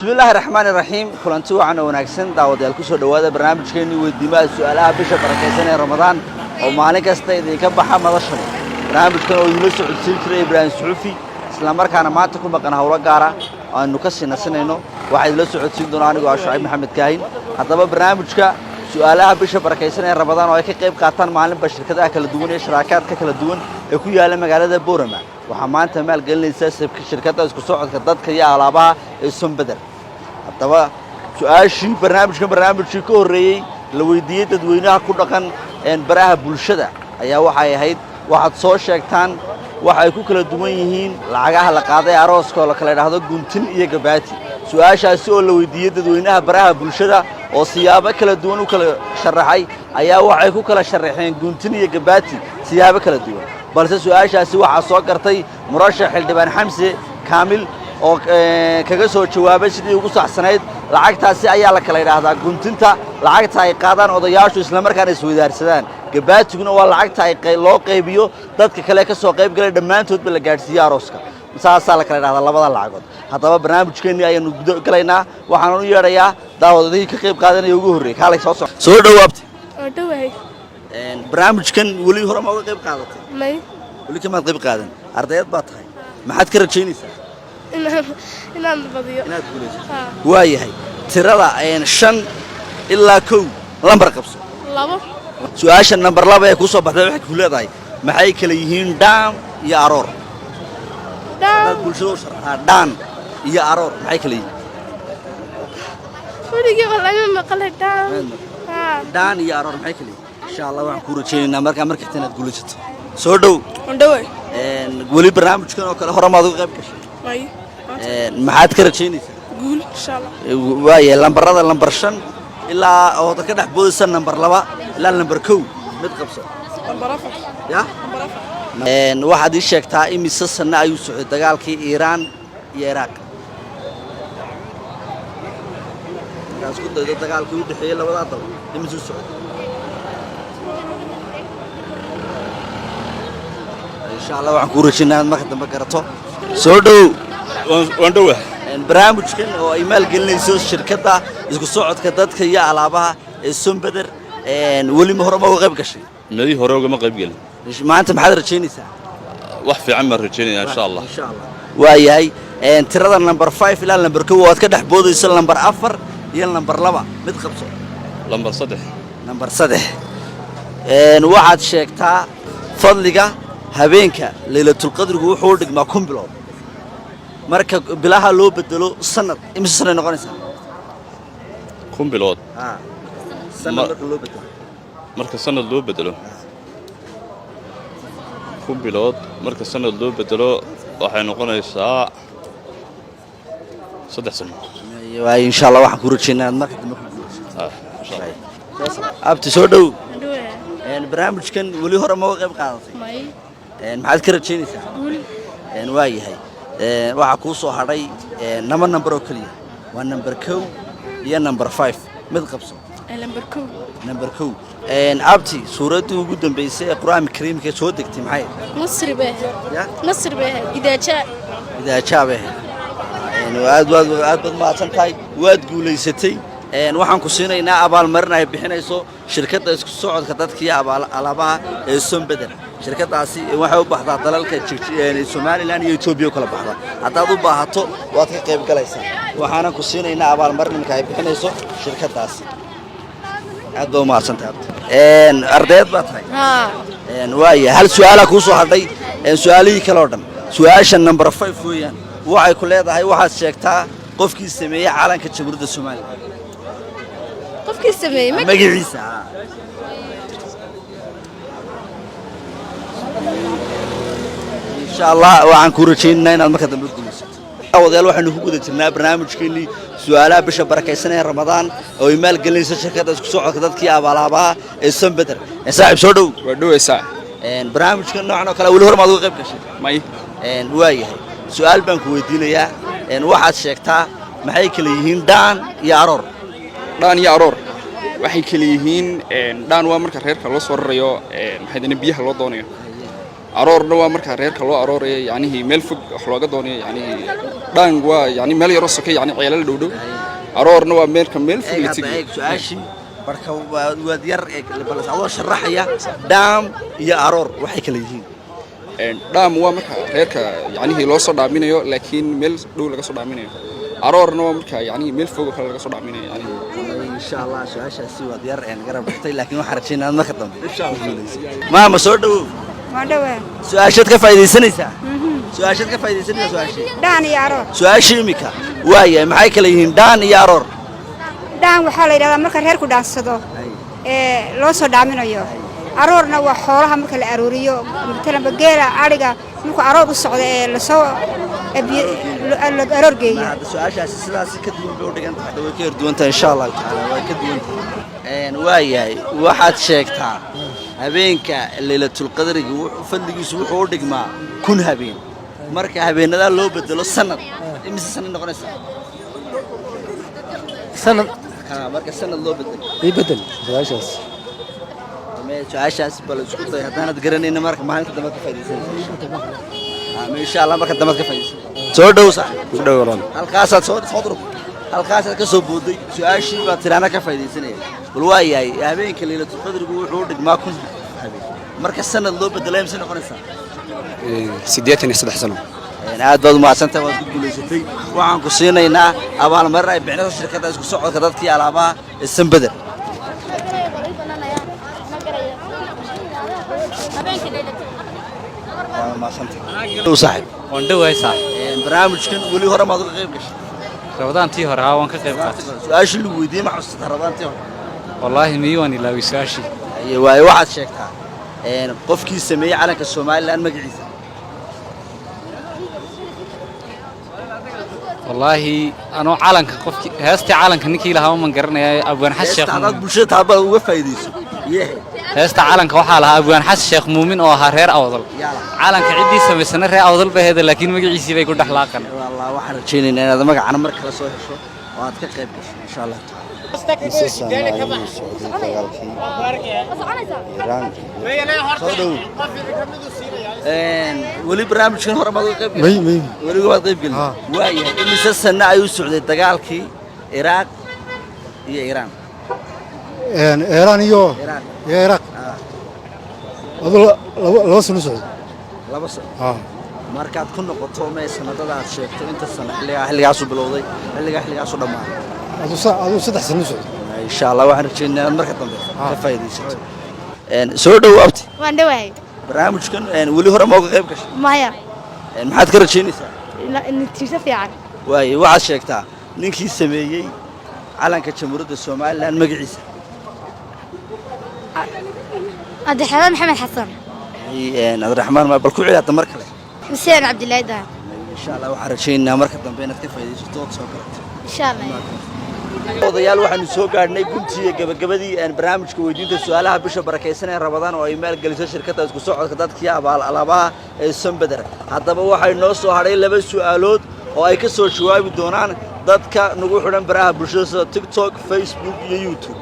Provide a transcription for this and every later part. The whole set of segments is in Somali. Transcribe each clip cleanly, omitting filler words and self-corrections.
Bismillahi raxmaani raxiim. Kulanti wacan oo wanaagsan, daawadayaal. Kusoo dhowaada barnaamijkeennii weydiimaha su'aalaha bisha barakaysan ee Ramadaan oo maalin kasta idinka baxa madashani. Barnaamijkan oo idinla socodsiin jiray Ibraahim Suxufi, islamarkaana maanta ku maqan howlo gaara aanu ka sii nasinayno, waxaa idinla socodsiin doona anigoo ah Shucayb Maxamed Kaahin. Haddaba, barnaamijka su'aalaha bisha barakaysan ee Ramadaan oo ay ka qayb qaataan maalinba shirkadaha kala duwan iyo sharaakaadka kala duwan ee ku yaala magaalada Boorama, waxaa maanta maalgelinaysa shirkadda isku socodka dadka iyo alaabaha ee Sombeder. Haddaba, su-aashii barnaamijkan barnaamijkii ka horreeyey la weydiiyey dadweynaha ku dhaqan baraha bulshada ayaa waxay ahayd: waxaad soo sheegtaan waxa ay ku kala duwan yihiin lacagaha la qaaday arooska oo la kala idhaahdo guntin iyo gabaati. Su-aashaasi oo la weydiiyey dadweynaha baraha bulshada oo siyaabo kala duwan u kala sharaxay ayaa waxay ku kala sharaxeen guntin iyo gabaati siyaabo kala duwan. Balse su-aashaasi waxaa soo gartay murashax xildhibaan Xamse Kaamil oo kaga soo jawaabay sidii ugu saxsanayd: lacagtaasi ayaa la kala idhaahdaa guntinta, lacagta ay qaadaan odayaashu islamarkaana isweydaarsadaan. Gabaatiguna waa lacagta ay loo qaybiyo dadka kale ka soo qayb galay, dhammaantoodba la gaadhsiiyo arooska. Saasaa la kala idhahdaa labada lacagood. Haddaba, barnaamijkeennii ayaanu guda galaynaa. Waxaan u yeedhayaa daawadadihii ka qayb qaadanaya ugu horreeyey. Kaalay, soo soco, soo dhowaabtay. Oo dhowahay. Barnaamijkan weli hore ma uga qayb qaadatay? May. Weli kamaad qayb qaadan. Ardayad baa tahay. Maxaad ka rajaynaysaa? Inaan badiyo. Inaad guulaysato. Haa. Waayahay, tirada 5 ilaa 1 lambar qabso. 2. Su-aasha nambar 2 ee kuu soo baxday waxay ku leedahay: maxay kala yihiin dhaam iyo aroor? Dhaam. Haddaad bulshada u sharaxaa, dhaan iyo aroor maxay kala yihiin? Weligiiba lama maqlay dhaam. Haa. Dhaan iyo aroor maxay kala yihiin? Insha Allah, waxaan kuu rajaynaynaa markaa markasta inaad guulaysato. Soo dhow. Oo dhowahay. Weli barnaamijkan oo kale hore maad uga qayb gashay? May. Maxaad ka rajaynaysaa? Guul, insha Allah. Waayahay, lambarada lambar 5 ilaa oo ka dhex boodaysa nambar 2 ilaa nambar 1 mid qabso. Lambar 4. Ya. Lambar 4. Waxaad ii sheegtaa imise sanno ayuu socday dagaalkii Iiraan iyo Iraaq? Markaad isku daydo, dagaalkii u dhexeeyey labadaa dal imisuu socday? Insha Allah, waxaan kuu rajaynaa inaad marka dambe garato. Soo dhow. Waan dhowahay. Barnaamijkan oo ay maalgelinayso shirkadda isku socodka dadka iyo alaabaha ee Sombeder, weli ma hore ma uga qayb gashay? Medii hore ugama qayb gelin. Maanta maxaad rajaynaysaa? Wax fiican baan rajaynaya, insha Allah. Insha Allah. Waayahay, tirada number 5 ilaa number 1 waad ka dhex boodayso number 4 iyo number 2 mid qabso. Lambar 3. Number 3. Waxaad sheegtaa fadliga habeenka Laylatulqadrigu wuxuu u dhigmaa 1000 bilood. Marka bilaha loo bedelo sanad, imise sanay noqonaysaa? 1000 bilood? Sanad marka loo bedelo. Marka sanad loo bedelo, 1000 bilood marka sanad loo bedelo, waxay noqonaysaa 3 sano. Waay, insha Allah, waxaan ku rajaynaa inaad marka dambe ku guulaysato. Ah, insha Allah. Abti, soo dhow. Dhowahay. Barnaamijkan weli hore ma uga qayb qaadatay? May. Maxaad ka rajaynaysaa? Guul. Waa yahay, waxaa kuu soo hadhay laba number oo keliya, waa number 1 iyo number 5. Mid qabso. Lambar 1. Number 1. Abti, suuraddii ugu dambeysay ee Qur-aanka Kariimka soo degtay maxay ahayd? Nasri bay ahayd. Ya? Nasri bay ahayd, idaajaa. Idaajaa bay ahayd. Aad waad aad baad mahadsan tahay, waad guulaysatay. Waxaan ku siinaynaa abaalmarin ay bixinayso shirkadda isku socodka dadka iyo alaabaha ee Sombeder. Shirkaddaasi waxay u baxdaa dalalka Somaliland iyo Etoobiya u kala baxda. Haddaad u baahato, waad ka qayb galaysaa. Waxaanan ku siinaynaa abaalmarin imika ay bixinayso shirkaddaasi. Aad baa u mahadsan tahay, abti. Ardayd baa tahay? Haa. Waaya, hal su-aalaa kuu soo hadhay su-aalihii kale oo dhan. Su-aasha number 5 weeyaan. Waxay ku leedahay: waxaad sheegtaa qofkii sameeyey calanka Jamhuuriyadda Somaliland. Qofkii sameeyey? Magaciisa, haa. Insha Allah, waxaan kuu rajaynaynaa inaad marka dambe guulaysato. Wadayaal, waxaynu ku guda jirnaa barnaamijkeennii su'aalaha bisha barakaysan ee Ramadaan oo ay maalgelinayso shirkadda isku socodka dadkii abaalaabaha ee Sombeder. Saaxiib, soo dhow. Waa dhowaysaa. Barnaamijka noocan oo kale weli hore maad uga qayb gashay? May. Waa yahay, su'aal baan ku weydiinayaa. Waxaad sheegtaa maxay kala yihiin dhaan iyo aroor? Dhaan iyo aroor waxay kala yihiin, dhaan waa marka reerka loo soo rarayo, maxay dana biyaha loo doonayo. Aroorna waa marka reerka loo arooraya, yacnihii meel fog wax looga doonayo. Yacnihii dhaan waa yacni meel yaroo soke, yacni ceelal dhow dhow. Aroorna waa meelka meel fog Eeg la hadda tegayo. Eeg su-aashii marka waad yar eeg, bal adoo sharaxaya dhaam iyo aroor waxay kala yihiin. Dhaam waa marka reerka yacnihii loo soo dhaaminayo, laakiin meel dhow laga soo dhaaminayo. Aroorna waa marka yacnihii meel fog oo kale laga soo dhaaminayo yacnihii. Insha Allah su-aashaasi waad yar een garab dhigtay, laakiin waxaan rajaynaa inaad marka dambe ku guulaysato. Maama, soo dhawow. Waa dhawaa. Su-aashaad ka faa'iidaysanaysaa, su-aashaad ka faa'iidaysanaysaa, su-aashii? Dhaan iyo aroor. Su-aashii imika waayahay, maxay kala yihiin dhaan iyo aroor? Dhaan waxaa la yidhahdaa marka reerku dhaansado ee loo soo dhaaminayo. Aroorna waa xoolaha marka la arooriyo, matalanba geela, adhiga, markuu aroor u socdo ee lasoo ee la aroor geeyo. Hadda su-aashaasi sidaasi ka duwan bay u dhigan tahay, way ka yar duwan tahay, insha Allahu tacaala way ka duwan tahay. Waayahay, waxaad sheegtaa habeenka Leylatulqadriga fadligiisu wuxuu u dhigmaa 1000 habeen. Marka habeenadaa loo bedelo sanad, imise sanad noqonaysaa? Sanad? Ha, marka sanad loo bedelo. Ii bedel su-aashaas. Su-aashaas bal isku day. Haddaanad garanayna, marka maalinta dambe ka faaidaysanaysa. Insha Allah marka dambe ka faaidaysanaysa. Soo dhow sax. Ku dhow walaal. Halkaasaad soo durug, halkaasaad ka soo booday su-aashii baad tiraana ka faa'idaysanaya. Bal waa yahay, habeenka Leylatulqadrigu wuxuu u dhigmaa 1000 habeen, marka sanad loo bedelay mise noqonaysaa? 83 sano. Aad baad umahadsantahay, waad ku guulaysatay. Waxaan ku siinaynaa abaalmarin ay bixinayso shirkadda isku socodka dadkii alaabaha ee Sanbeder. Waa mahadsantahay saaxiib. Waan dhowahay saaxiib. Barnaamijkan weli hore maad uga qayb gashay? Rabadaantii hore haa, waan ka qayb qaatay. Su-aashii lagu weydiiyey ma xasuusataa rabadaantii hore? Wallaahi miyi, waan ilaaway su-aashii. Haye, waayo, waxaad sheegtaa qofkii sameeyey calanka Somaliland magaciisa. Wallaahi anoo calanka qofkii heestii calanka ninkii lahaa man garanayaa, Abwaan Xasan Sheekh Heesta hadaad Muumin. Bulshada taabada uga faa'iidayso yehe. Heesta calanka waxaa lahaa Abwaan Xasan Sheekh Muumin oo ahaa reer Awdal. Yaa lahaa. Calanka ciddii samaysana reer Awdal bay ahayd, laakiin magaciisii bay ku dhex laaqan. Wallah waxaan rajaynaynaa inaad magacana mar kale soo hesho oo aad ka qayb gasho, insha Allahu tacaala. Mise sano ayuu socday dagaalkii Iiraan? Soo dhow. Weli barnaamijkan hore maad uga qayb gashay? May. Weliga waad qayb gelin. Waayahay, imise sano ayuu socday dagaalkii Ciraaq iyo Iiraan? Iiraan iyo Ciraaq. Iyo Ciraaq. Aduu 2 sano socday. 2 sano. Ah. Markaad ku noqoto mee sanadada aad sheegto, inta sano xilligaa xilligaasu bilowday, xilligaa xilligaasu dhammaaday? Aduu 3 sano socday. Insha Allah waxaan rajaynaa inaad marka dambe ka faa'iidaysato. Soo dhow abti. Waan dhowahay. Barnaamijkan weli hore ma uga qayb gashay? Maya. Maxaad ka rajaynaysaa? Natiijo fiican. Waaye, waxaad sheegtaa ninkii sameeyey calanka Jamhuuriyadda Somaliland magaciisa. Cabdiraxmaan Maxamed Xasan. Cabdiraxmaan ma bal ku celi hadda mar kale. Xuseen Cabdilaahi Dahab. Insha Allah waxaan rajaynaynaa marka dambe inaad ka faa'iidaysato ood soo garato. Insha Allah. Odayaal, waxaanu soo gaadhnay guntii iyo gabagabadii barnaamijka weydiinta su-aalaha bisha barakaysan ee Rabadaan oo ay maalgeliso shirkadda isku socodka dadkii abaal alaabaha ee Sambeder. Haddaba waxay noo soo hadhay laba su'aalood oo ay ka soo jawaabi doonaan dadka nagu xidhan baraha bulshada sida TikTok, Facebook iyo YouTube.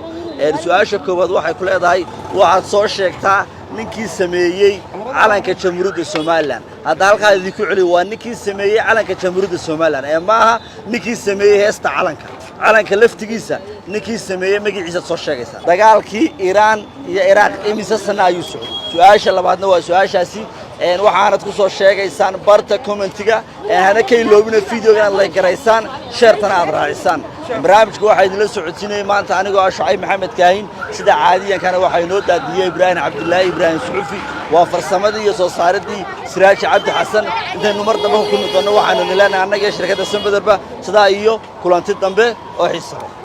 Su-aasha koowaad waxay ku leedahay: waxaad soo sheegtaa ninkii sameeyey calanka Jamhuuriyadda Somaliland. Hadda halkaa idinku celiyo, waa ninkii sameeyey calanka Jamhuuriyadda Somaliland ee maaha ninkii sameeyey heesta calanka. Calanka laftigiisa ninkii sameeyey magaciisa soo sheegaysaa. Dagaalkii Iiraan iyo Ciraaq imise sana ayuu socday? Su-aasha labaadna waa su-aashaasi. Waxaanad ku soo sheegaysaan barta commentiga. Hana ka iloobina videoga inaad like garaysaan, share-tana aad raacisaan. Barnaamijka waxaa idinla socodsiinayay maanta anigoo ah Shucayb Maxamed Kaahin. Sida caadiyankana waxaa inoo daadiyey Ibraahim Cabdilaahi Ibraahim Suxufi. Waa farsamadii iyo soo saaridii Siraaji Cabdi Xasan. Intaynu mar dambe ku kulmi doonno, waxaanu nileenahay annaga iyo shirkadda Sambederba sidaa iyo kulanti dambe oo xiisa leh.